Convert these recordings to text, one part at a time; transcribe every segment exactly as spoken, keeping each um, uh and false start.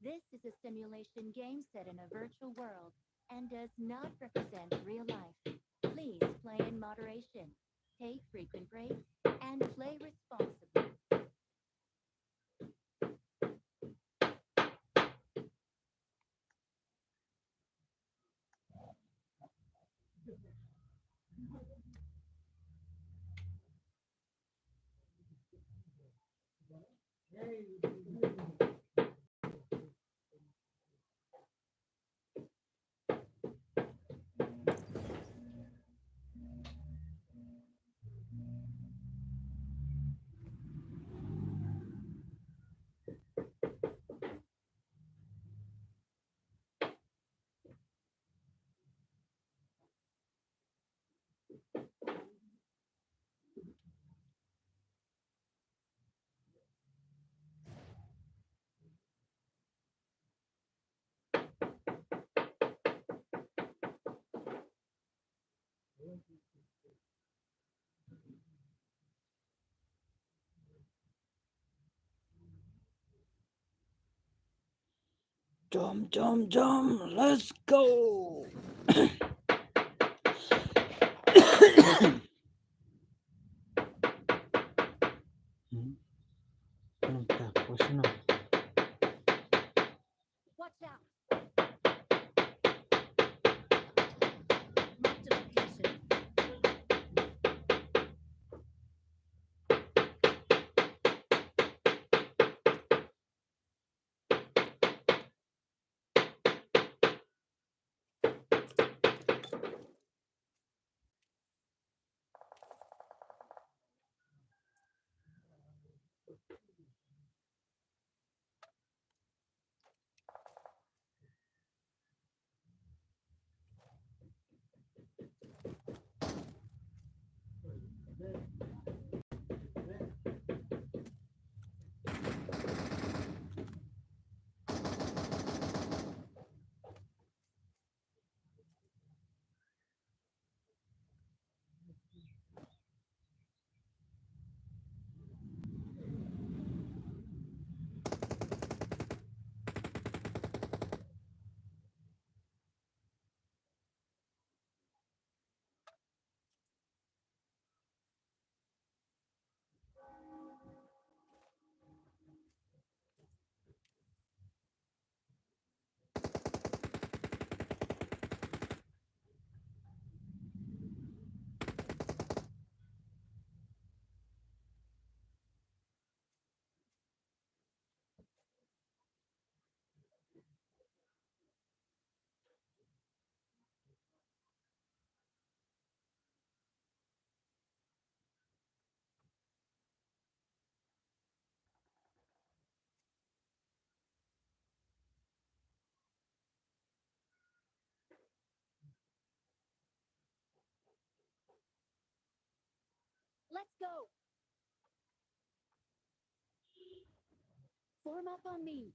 This is a simulation game set in a virtual world and does not represent real life. Please play in moderation, take frequent breaks, and play responsibly. Jump, jump, jump. Let's go. Hmm? Ano ka? Question na. Watch out. Marked a location. Let's go. Form up on me.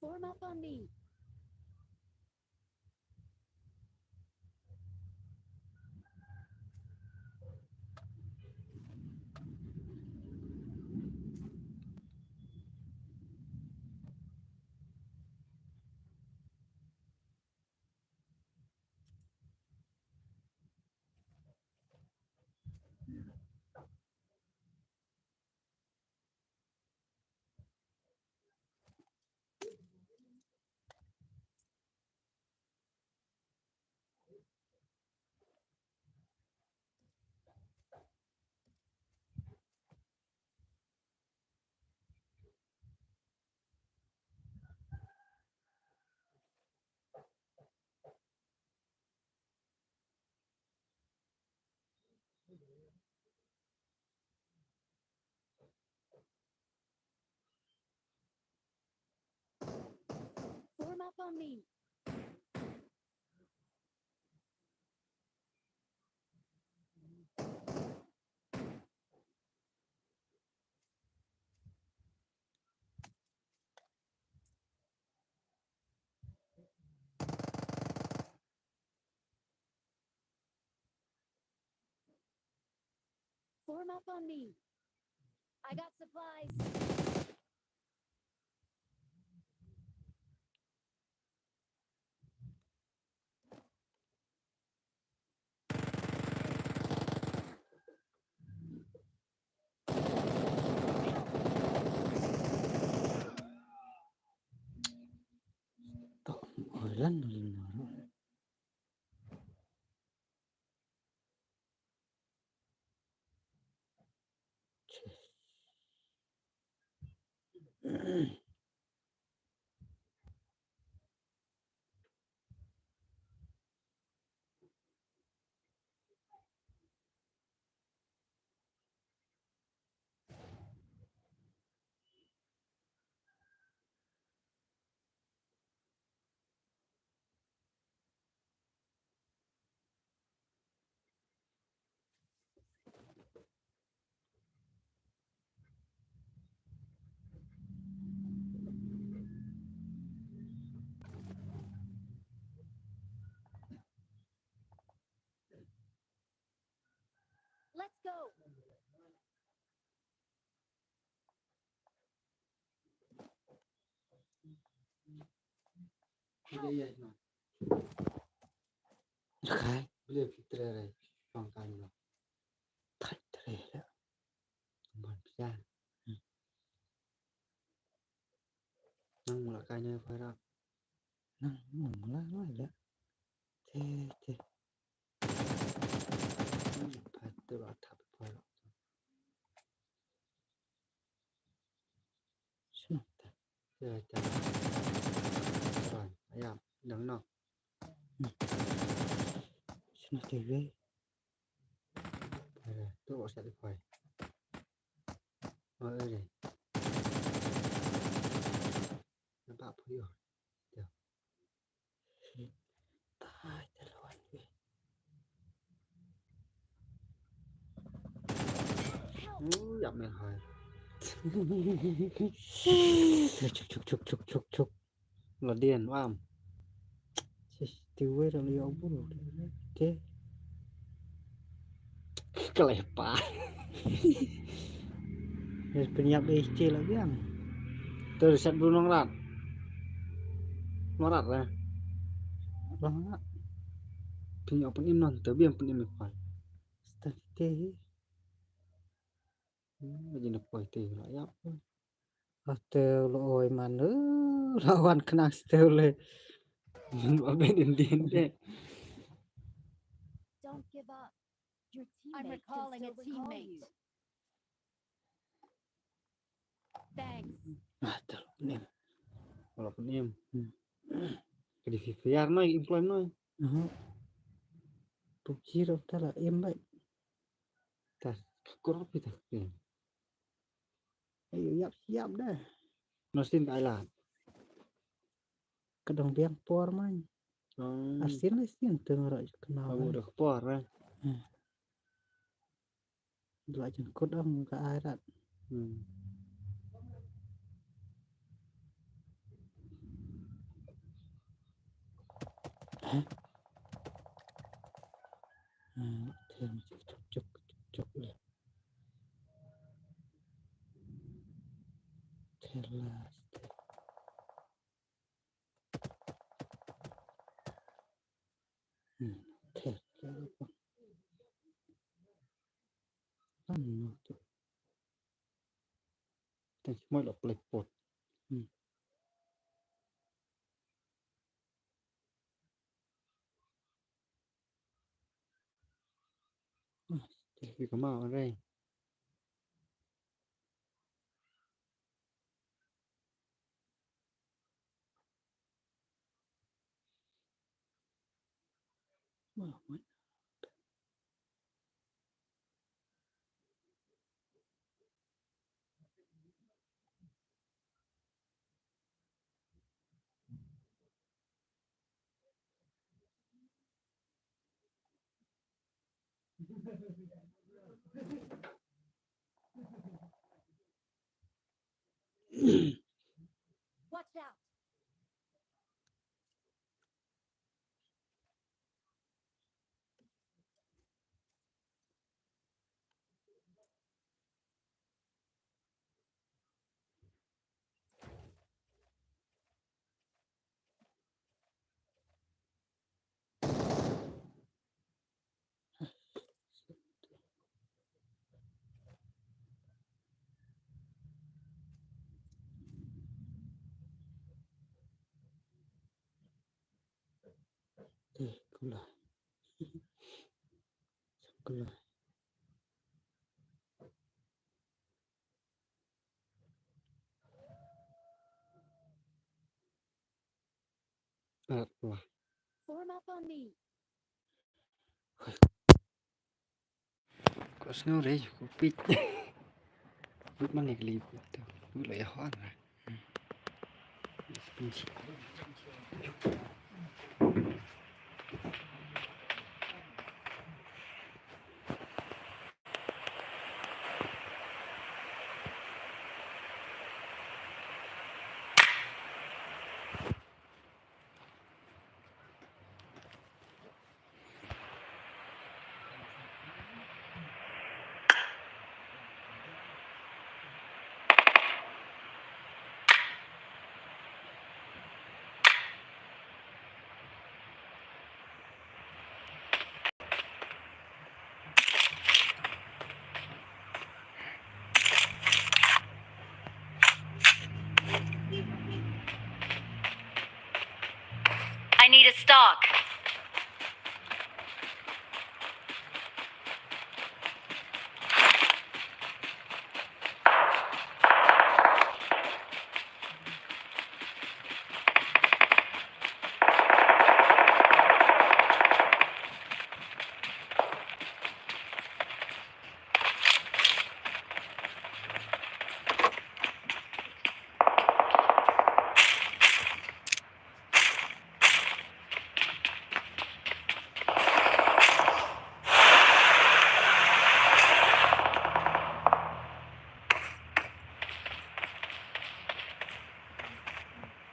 Form up on me. Form up on me. Form up on me. I got supplies. Tok, oi, lan, lan, lan. Let's go. Help. Khai. Beli fitre rai, shong kan lo. Thai tre le. Mon pia. Hmm. Nang mula kai ne phai rak. Nang mula kai le. Te, te. Hmm, phai te ba thap phai rak. Shano te? Te, te. Phai, aya, nang no. Hmm. Shano te wei? Eh, tu wak siap deploy. Oh, eh. Nampak apa dia? Dia. Tai, te lawan wei. Hmm, ïap mel hai. Chuk, chuk, chuk, chuk, chuk, chuk. Ladian, wam. Shish. Te wei da lei ïoh bul. Te. Ka lei pa. Nes pynïap eh te la biang. Te sat bru nongrat. Nongrat lah. Nongrat. Pynïap pynim non te biang pynim eh pa. Stat te. Hmm, jin poi te la ïap. Aste lo oi man, eh, lawan kena aste le. Ba ben Indian de. Don't give up. Your I'm teammate can recalling a still recall teammate. You. Thanks. Ah, te lo nim. Wala pun im. Hmm. Kadi fifiar noi, employ noi. Aha. Pupchi ro ta la im bai. Ta, ka kor pi ta. Ayo, ïap, ïap dah. Nosin Thailand. Ka dang biang por man. Hmm. Asin le sin teng ro kena. Abu dah por eh. Hmm. Dua jengkut dong ka ai rat. Hmm. Hah? Hmm, tem cuk cuk cuk cuk le. Telas. Hmm, tes. Ano to? Tang mo lo play pot. Hmm. Ah, tes. Wi kama rai. Watch out. Eh, kula. Kula. At lah. Form up on me. Ko sngew re, ko pit. Pit man ne kali pit tu. Pit lo ya hon lah. I need a stock.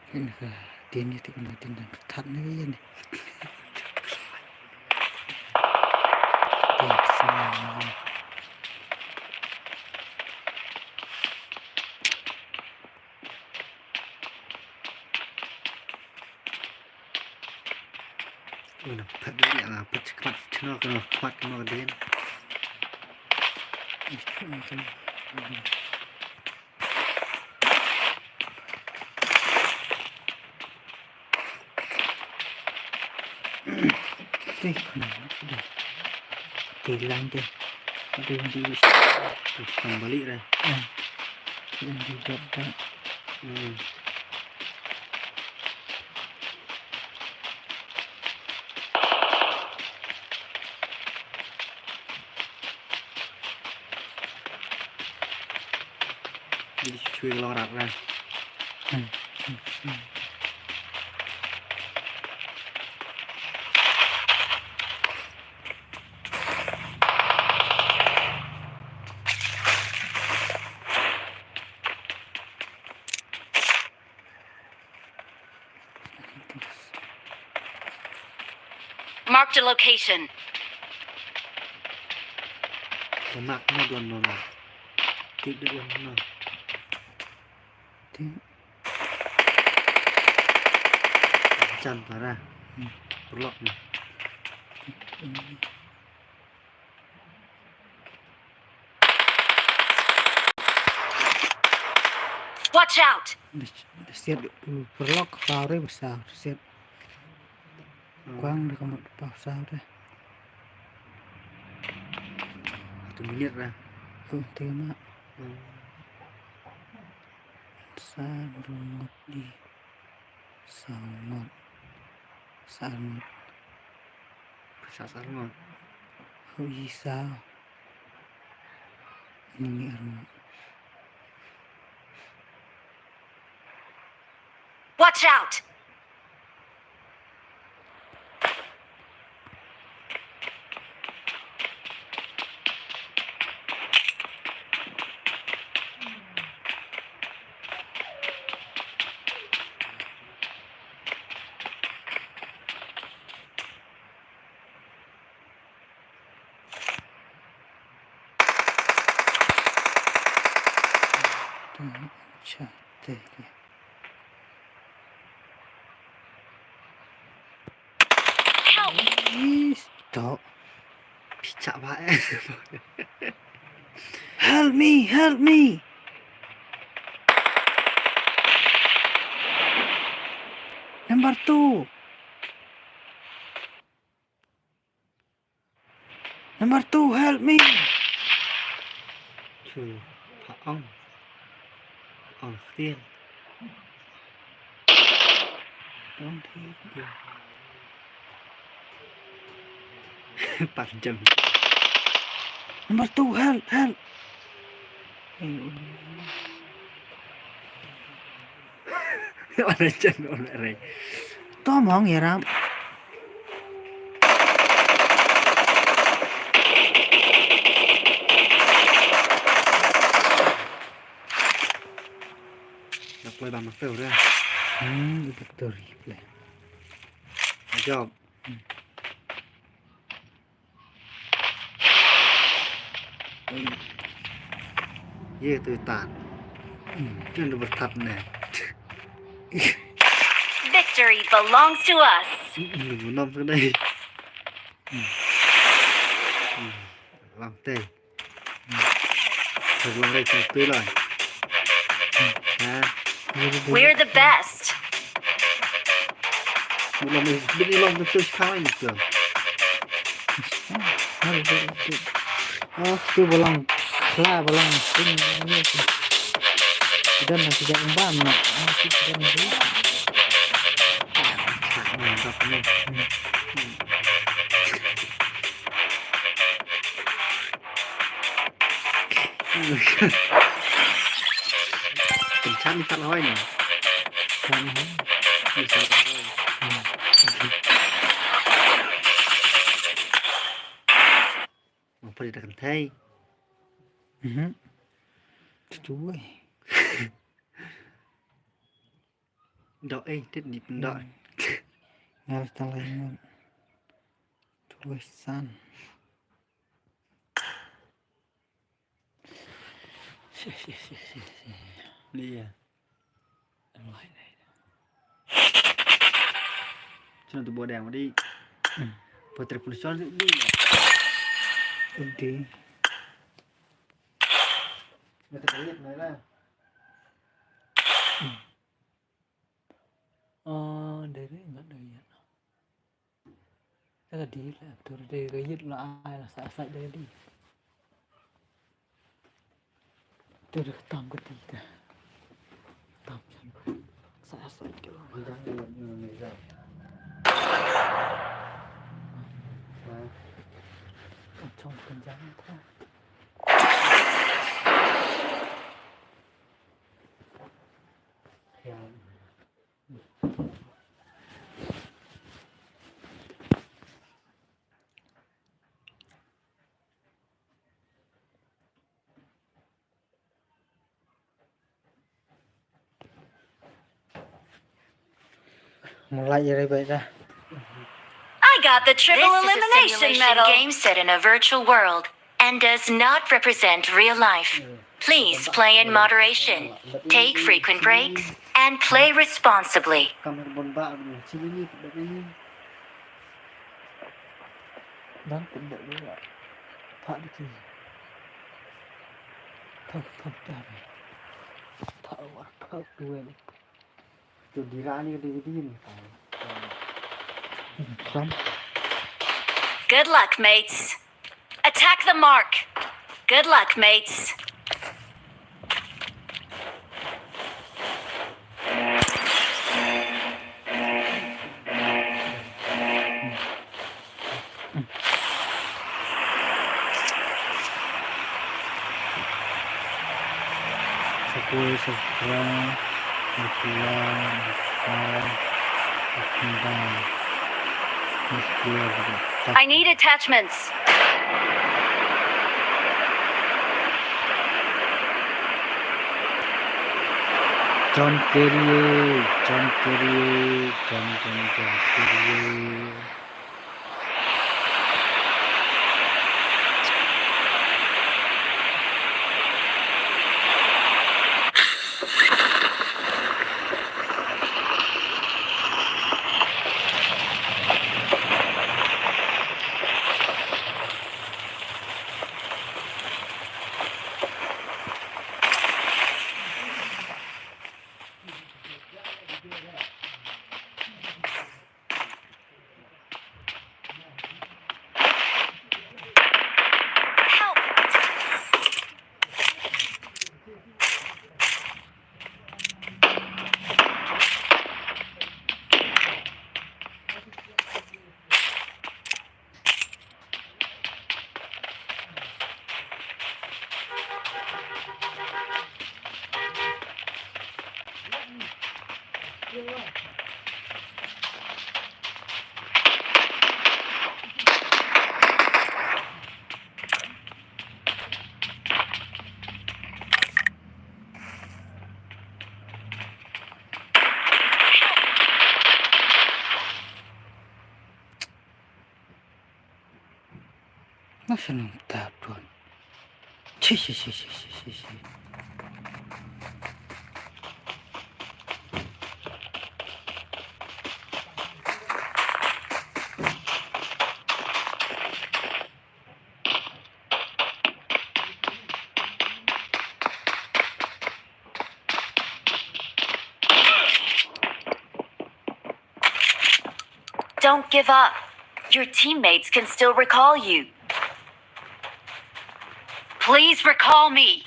Ini ka din ïa te, ka din dang ka that ne ka ïa ne. Thanks, man. Ui, na phet dei ïa nga, phet khmat chno kano khmat kano dien. Te khmat dei. Te lang te. Aduh, di wis. Te tang balik deh. Ah. Te lang di dot dot. Hmm. Jadi shu shu long rak lah. Hmm. Hmm. Hmm. Marked a location. Ka mak na don no na. Tik de don no. Tik. Chan para. Hmm. Perlok ni. Hmm. Watch out! Siat, uh, perlok, pau re, besar, siat. Hmm. Kuang de kamut pau besar de. Satu minit lah. Tuh, tiga mak. Hmm. Sa, dua ngut di. Saw ngut. Sa ngut. Sa, sa ngut. Hui sa. Ini ni arngut. Watch out! Acha, te. Help! Ih, stop. Pichak ba eh. Help me, help me. Number two. Number two, help me. Chu, pha ong. Pha ong ktien. Don't hear. Pat jam. Number two, help, help. Wan jan wan rei. To mong ïa ram. Dak play bam dak teu dah. Hmm, dak teu replay. Good job. Hmm. Ye tu tan. Kan dah bertap ne. Victory belongs to us. Lu nam tu dai. Lam te. Lam te tu tu lai. Ha. We're the best. Mula mesti bini long betul sekarang itu. Oh, tu balang, lah balang sini. Dan masih jangan ban nak. Ah, tu dan ni. Mantap ni. Kan chan ni kan hoi ni. Kan hoi. Ni kan hoi. Hmm. Apa dia kan thai? Mhm. Tutu wei. Dok eh, tit ni pendok. Hmm. Ngal talai ngon. Tuwe san. Ni ya. Cina tu bodang di. Putri Pulsor di. Di. Nggak terlihat, Nailah. Aa, dei re, ngat dei re. Ka dei la, tur dei re, yit la, ai la, sa, sa dei re. Tur tam ka dei ka. Tam chan. Sa, sa dei re. Chong kan jang ta. Mulai ïa rai bad da. I got the triple elimination medal. This is a simulation game set in a virtual world and does not represent real life. Please play in moderation, take frequent breaks, and play responsibly. Kamar bon ba ni sini ni dak ni. Dan tidak dulu. Tak dikit. Tak tak dah. Tak tak dua ni. Good luck, mates. Attack the mark. Good luck, mates. Sakul, sakra, sakula, sakra, sakra, sakra. I need attachments. John Kerry, John Kerry, John, John, John Kerry. Masa nang ta tuan. Chi, chi, chi. Don't give up. Your teammates can still recall you. Please recall me.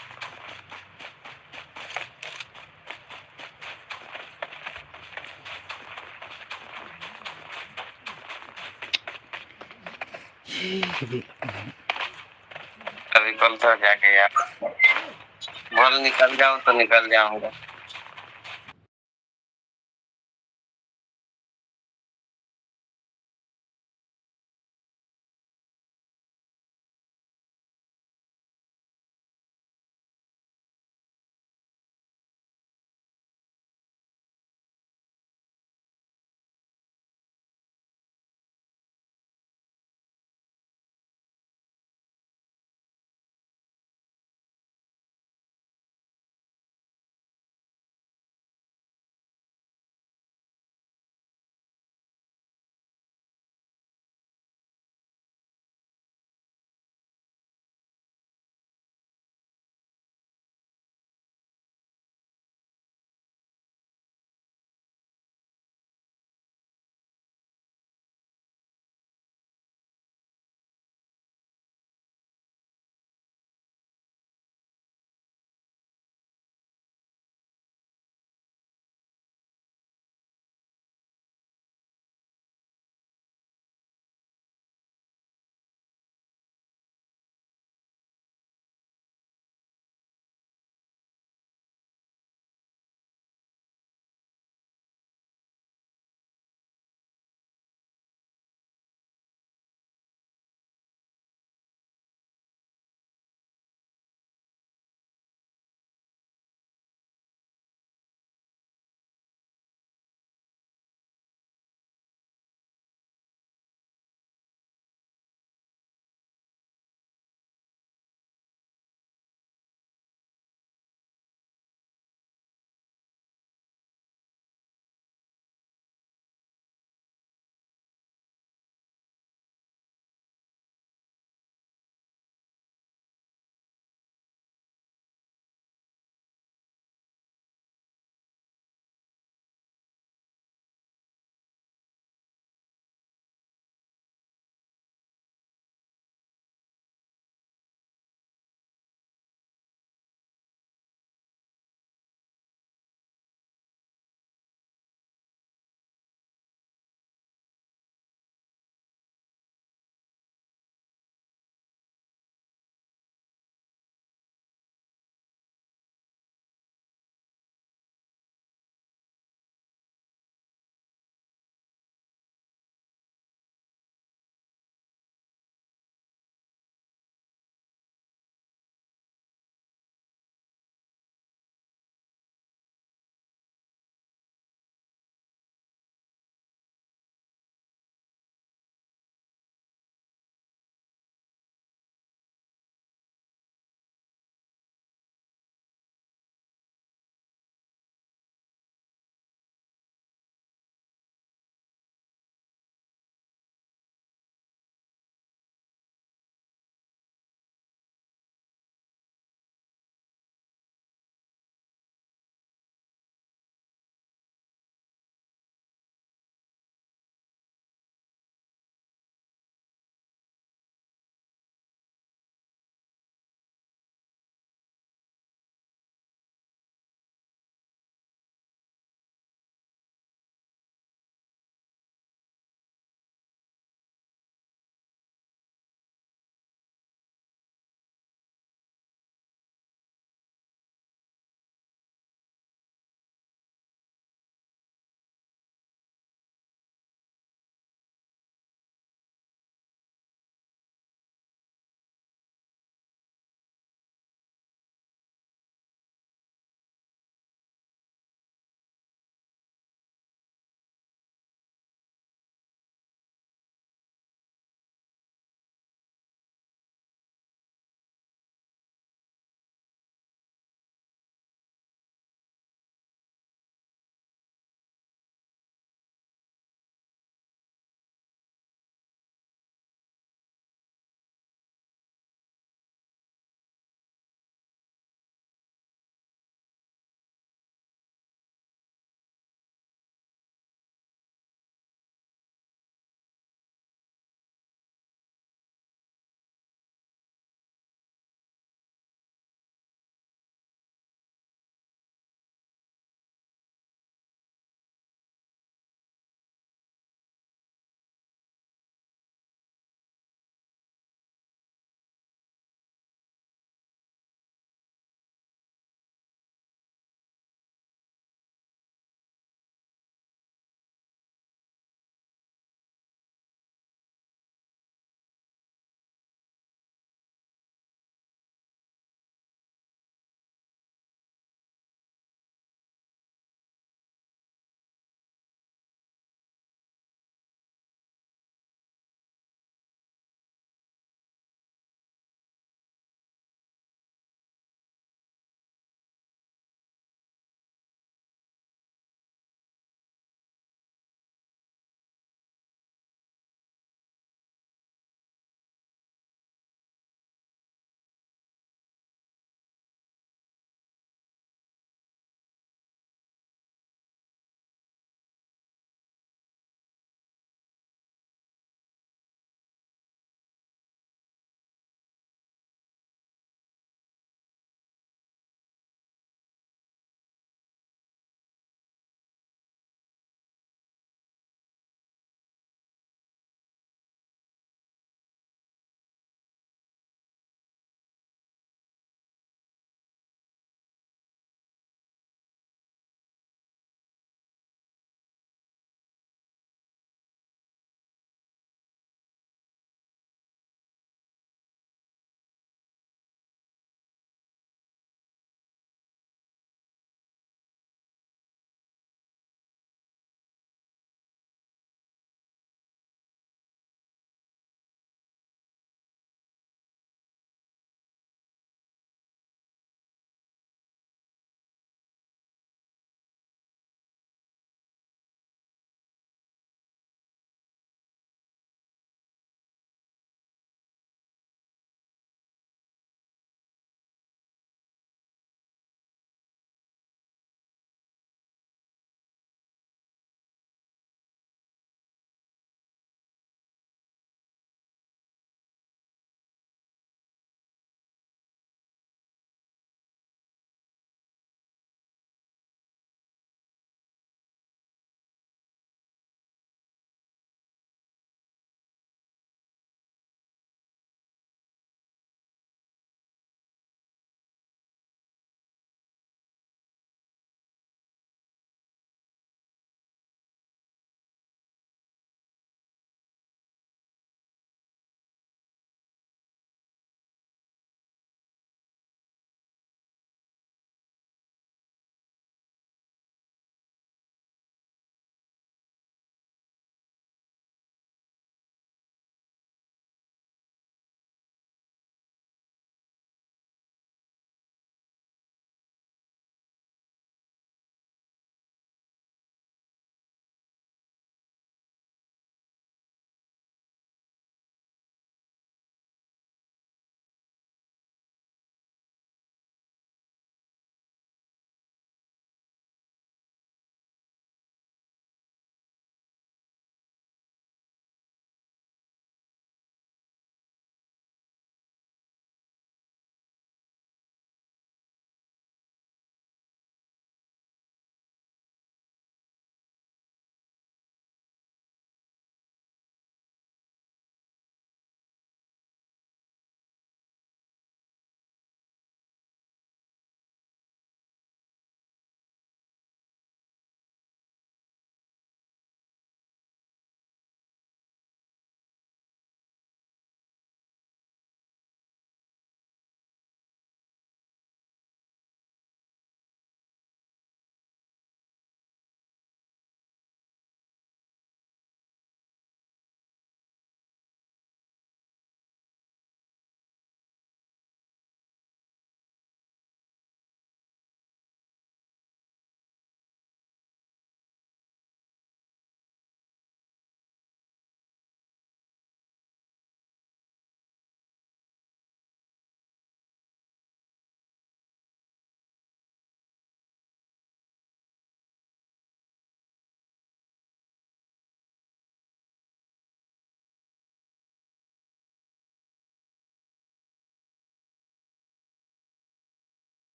Recall to kya kiya? Bol nikal jao to nikal jaunga.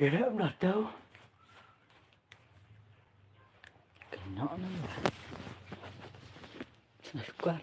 Ira em la tau. Kynnoh na. Sngewsih kwah.